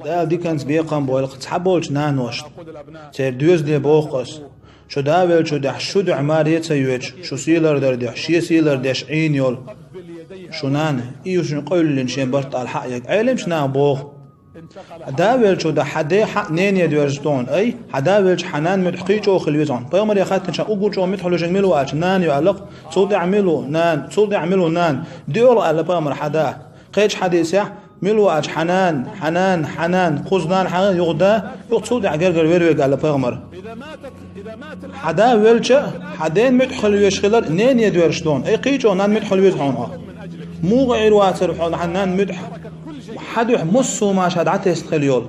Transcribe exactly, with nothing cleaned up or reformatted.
Дала диканца бекхам бойла цхьаболчу наношна. Церан доьзале боху ас: шу да веллачул тӀаьхьа шу дуьхьа маре а ца йоьдуш, шу сий лардар дуьхьа шен сий лардеш Ӏийна йолу шу нана, и ю шуна къевллина шен барт ала хьаъ яга. Ӏеламчу наха боху: хьан да веллачул тӀаьхьа хьан ден, хьан нене доьжна ду хьуна, ай, хьан да веллачу хьан нанна муьтӀахь кхин чӀогӀа хила веза хьуна. Пайхамаре хаьттина, ша уггар чӀогӀа муьтӀахь хуьлуш верг мила ву аьлча, нана ю аьлла-кх. Цул тӀаьхьа мила ву? Нана. Цул тӀаьхьа мила ву? Нана. ДоьалгӀа аьлла пайхамара хьан да. Кхечу хьадисехь: мила ву аьлча, хьан нана, хьан нана, хьан нана, кхуза нана, хьан юха да, юха цул тӀаьхьа гергара вер верг аьлла пайхамара. Хьан да веллача, хьан ден муьтӀахь хила везаш хилар нене доьжна ду хьуна, ай, кхин чӀогӀа нанна муьтӀахь хила веза хьуна хьо. Муха Ӏийр вацара хьуна хьан нанна муьтӀахь? Хьан дуьхьа массо а хӀума ша дӀатесна хила йолу.